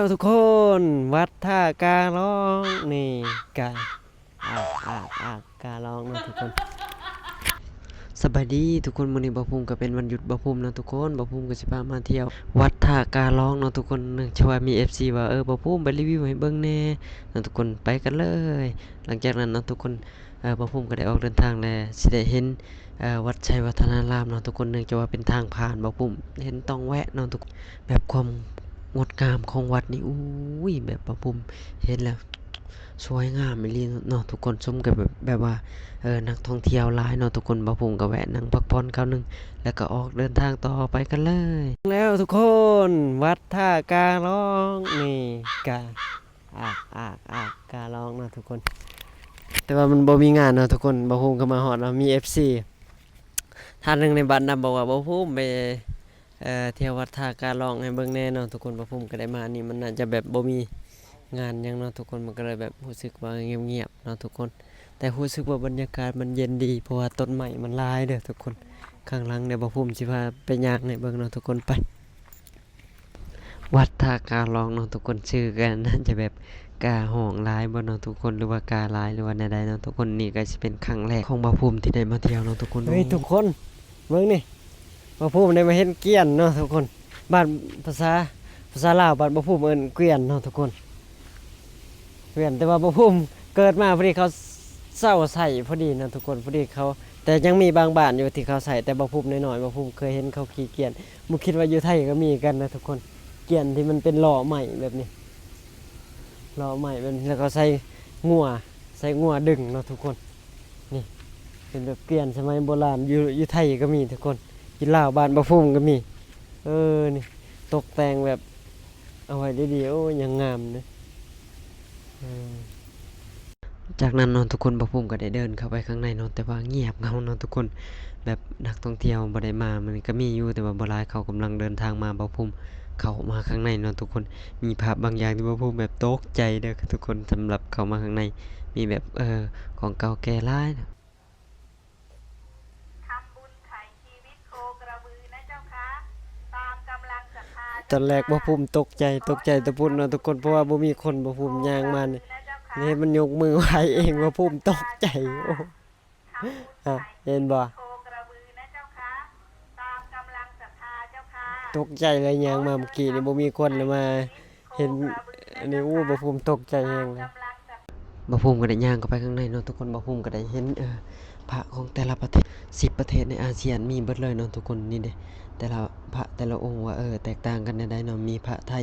ທຸກຄົນ ວັດທ່າກາລອງນີ້ກະ ອາກ ອາກ ອາກ ກາລອງເນາະທຸກຄົນ. ສະບາຍດີທຸກຄົນ ມື້ນີ້ບ່າວພູມກະເປັນວັນຢຸດບ່າວພູມເນາະທຸກຄົນ. ບ່າວພູມກະຊິພາມາທ່ຽວວັດທ່າກາລອງເນາະທຸກຄົນ. ເນື່ອງຈາກວ່າມີເອັບຊີວ່າ ເອີ ບ່າວພູມໄປຣີວິວໃຫ້ເບິ່ງແດ່ເນາະທຸກຄົນ. ໄປກັນເລີຍ. ຫຼັງຈາກນັ້ນເນາະທຸກຄົນ ເອີ ບ່າວພູມກະໄດ້ອອກເດີນທາງແລ້ວ ຊິໄດ້ເຫັນ ເອີ ວັດໄຊວັດທະນາລາມເນາະທຸກຄົນ. ເນື່ອງຈາກວ່າເປັນທາງຜ່ານ ບ່າວພູມເຫັນຕ້ອງແວະເນາະທຸກຄົນ. ແບບຄວາມງົດງາມຂອງວັດນີ້ ອຸ້ຍ ແບບບ່າວພູມເຫັນແລ້ວສວຍງາມອີ່ຫຼີເນາະທຸກຄົນ. ສົມກັບແບບ ແບບວ່າ ເອີ ນັກທ່ອງທ່ຽວຫຼາຍເນາະທຸກຄົນ. ບ່າວພູມກະແວະນັ່ງພັກຜ່ອນຄາວໜຶ່ງ ແລ້ວກະອອກເດີນທາງຕໍ່ໄປກັນເລີຍ. ແລ້ວທຸກຄົນ ວັດທ່າກາລອງນີ້ກະ ອາກ ອາກ ອາກ ກາລອງເນາະທຸກຄົນ. ແຕ່ວ່າມັນບໍ່ມີງານເນາະທຸກຄົນ. ບ່າວພູມກະມາຮອດເນາະ ມີເອັບຊີທ່ານໜຶ່ງໃນບ້ານນຳ ບອກວ່າ ບ່າວພູມໄປ ເອີ ທ່ຽວວັດທ່າກາລອງໃຫ້ເບິ່ງແດ່ເນາະທຸກຄົນ. ບ່າວພູມກະໄດ້ມານີ້ ມັນໜ້າຈະແບບບໍ່ມີງານຫຍັງເນາະທຸກຄົນ ມັນກະເລີຍແບບຮູ້ສຶກວ່າງຽບໆເນາະທຸກຄົນ. ແຕ່ຮູ້ສຶກວ່າບັນຍາກາດມັນເຢັນດີ ເພາະວ່າຕົ້ນໄມ້ມັນຫຼາຍເດີທຸກຄົນ. ຂ້າງຫຼັງເດີ ບ່າວພູມຊິພາໄປຍ່າງໃຫ້ເບິ່ງເນາະທຸກຄົນ. ໄປ ວັດທ່າກາລອງເນາະທຸກຄົນ. ຊື່ກະໜ້າຈະແບບກາຮ້ອງຫຼາຍບໍ່ເນາະທຸກຄົນ ຫຼືວ່າກາຫຼາຍ ຫຼືວ່າແນວໃດເນາະທຸກຄົນ. ນີ້ກະຊິເປັນຄັ້ງແລກຂອງບ່າວພູມທີ່ໄດ້ມາທ່ຽວເນາະທຸກຄົນ. ເອີຍ ທຸກຄົນ ເບິ່ງນີ້ ບ່າວພູມໄດ້ມາເຫັນກຽນເນາະທຸກຄົນ. ບ້ານ ພາສາ ພາສາລາວ ບ້ານບ່າວພູມເອີ້ນກວຽນເນາະທຸກຄົນ ກວຽນ. ແຕ່ວ່າບ່າວພູມເກີດມາພໍດີເຂົາເຊົາໃຊ້ພໍດີເນາະທຸກຄົນ ພໍດີເຂົາ ແຕ່ຍັງມີບາງບ້ານຢູ່ທີ່ເຂົາໃຊ້ ແຕ່ບ່າວພູມນ້ອຍໆ ບ່າວພູມເຄີຍເຫັນເຂົາຂີ່ກຽນ. ບໍ່ຄິດວ່າຢູ່ໄທກະມີກັນນະທຸກຄົນ ກຽນທີ່ມັນເປັນລໍ້ໄມ້ແບບນີ້ ລໍ້ໄມ້ແບບນີ້ ແລ້ວເຂົາໃສ່ງົວ ໃສ່ງົວດຶງເນາະທຸກຄົນ. ນີ້ເປັນແບບກຽນສະໄໝໂບລານ ຢູ່ ຢູ່ໄທກະມີທຸກຄົນ ຢູ່ລາວບ້ານບ່າວພູມກະມີ. ເອີ ນີ້ຕົກແຕ່ງແບບເອົາໄວ້ດີໆ ໂອ້ຍ ຍັງງາມເດ້. ເອີ ຈາກນັ້ນເນາະທຸກຄົນ ບ່າວພູມກະໄດ້ເດີນເຂົ້າໄປຂ້າງໃນເນາະ ແຕ່ວ່າງຽບເຫງົາເນາະທຸກຄົນ ແບບນັກທ່ອງທ່ຽວບໍ່ໄດ້ມາ. ມັນກະມີຢູ່ ແຕ່ວ່າບໍ່ຫຼາຍ ເຂົາກຳລັງເດີນທາງມາ. ບ່າວພູມເຂົ້າມາຂ້າງໃນເນາະທຸກຄົນ ມີພາບບາງຢ່າງທີ່ບ່າວພູມແບບຕົກໃຈເດີທຸກຄົນ. ສຳລັບເຂົ້າມາຂ້າງໃນ ມີແບບ ເອີ ຂອງເກົ່າແກ່ຫຼາຍ. ຕອນແລກບ່າວພູມຕົກໃຈ ຕົກໃຈແຕ່ພຸ້ນເນາະທຸກຄົນ ເພາະວ່າບໍ່ມີຄົນ. ບ່າວພູມຍ່າງມານີ້ ເຫັນມັນຍົກມືໄຫວ້ເອງ ບ່າວພູມຕົກໃຈ. ໂອ້ ອາ ເຫັນບໍ່ ຕົກໃຈເລີຍ ຍ່າງມາມື້ກີ້ນີ້ບໍ່ມີຄົນ ແລ້ວມາເຫັນອັນນີ້ ໂອ້ ບ່າວພູມຕົກໃຈແຮງເລີຍ. ບ່າວພູມກະໄດ້ຍ່າງເຂົ້າໄປຂ້າງໃນເນາະທຸກຄົນ. ບ່າວພູມກະໄດ້ເຫັນ ເອີ ພະຂອງແຕ່ລະປະເທດ ສິບປະເທດໃນອາຊຽນ ມີເບິດເລີຍເນາະທຸກຄົນ. ນີ້ເດ ແຕ່ລະພະແຕ່ລະອົງວ່າ ເອີ ແຕກຕ່າງກັນແນວໃດເນາະ. ມີພະໄທ